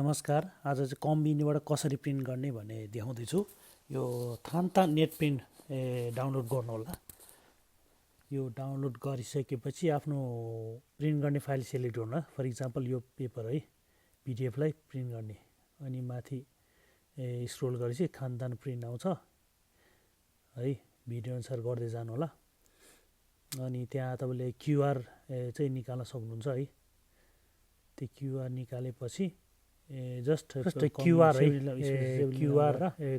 नमस्कार, आज चाहिँ कम्बिनीबाट कसरी प्रिन्ट गर्ने भन्ने देखाउँदैछु। यो थान्ता नेट प्रिन्ट डाउनलोड गर्नु होला। यो डाउनलोड गरिसकेपछि आफ्नो प्रिन्ट गर्ने फाइल सेलेक्ट गर्नु। फर इक्जाम्पल यो पेपर है, पिडिएफलाई प्रिन्ट गर्ने। अनि माथि स्क्रोल गरेपछि खानदान प्रिन्ट आउँछ है, भिडियो अनुसार गर्दै जानु होला। अनि त्यहाँ तपाईँले क्युआर चाहिँ निकाल्न सक्नुहुन्छ है। त्यो क्युआर निकालेपछि जस्ट क्युआर है, क्युआर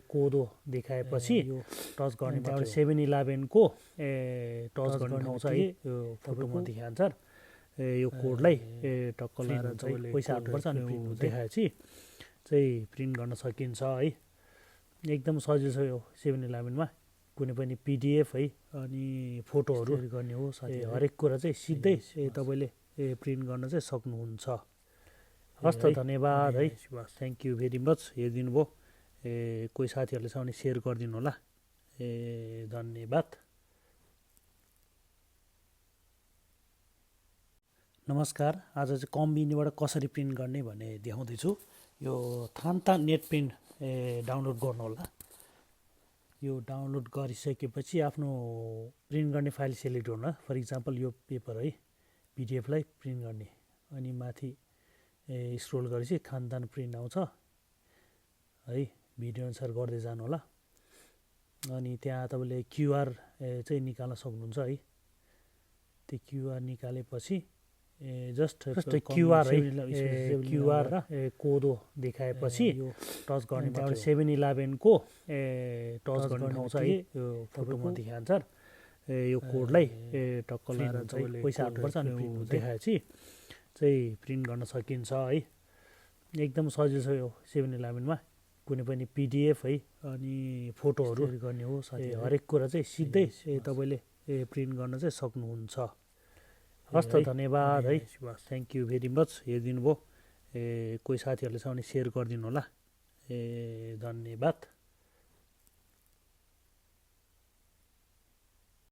कोड देखाएपछि टच गर्ने मात्र 7-11 को टच गर्ने ठाउँ छ है। यो फोटोमा देखाएअनुसार यो कोडलाई टक्क लाएर चाहिँ पैसा हाल्नुपर्छ। अनि प्रिन्ट देखाएपछि चाहिँ प्रिन्ट गर्न सकिन्छ है। एकदम सजिलो छ यो 7-11 मा। कुनै पनि पिडिएफ है अनि फोटोहरू गर्ने हो साथै हरेक कुरा चाहिँ सिधै तपाईँले प्रिन्ट गर्न चाहिँ सक्नुहुन्छ। हस् त, धन्यवाद है। Thank you very much. हेरिदिनु भयो। कोही साथीहरूले छ भने सेयर गरिदिनु होला। धन्यवाद। नमस्कार, आज चाहिँ कम्बिनीबाट कसरी प्रिन्ट गर्ने भन्ने देखाउँदैछु। यो थान्ता नेट प्रिन्ट डाउनलोड गर्नु होला। यो डाउनलोड गरिसकेपछि आफ्नो प्रिन्ट गर्ने फाइल सेलेक्ट गर्नु। फर इक्जाम्पल यो पेपर है, पिडिएफलाई प्रिन्ट गर्ने। अनि माथि स्क्रोल गरेपछि खानदान प्रिन्ट आउँछ है, भिडियो अनुसार गर्दै जानु होला। अनि त्यहाँ तपाईँले क्युआर चाहिँ निकाल्न सक्नुहुन्छ है। त्यो क्युआर निकालेपछि जस्ट क्युआर है, क्युआर कोड देखाएपछि टच गर्ने मात्र 7-11 को टच गर्ने ठाउँ छ है। यो फोटोमा देखाएअनुसार यो कोडलाई टक्क लाएर चाहिँ पैसा हाल्नुपर्छ। अनि प्रिन्ट देखाएपछि चाहिँ प्रिन्ट गर्न सकिन्छ है। एकदम सजिलो छ यो 7-11 मा। कुनै पनि पिडिएफ है अनि फोटोहरू गर्ने हो साथै हरेक कुरा चाहिँ सिधै तपाईँले प्रिन्ट गर्न चाहिँ सक्नुहुन्छ। हस् त, धन्यवाद है। Thank you very much. हेरिदिनु भयो। कोही साथीहरूले छ भने सेयर गरिदिनु होला। धन्यवाद।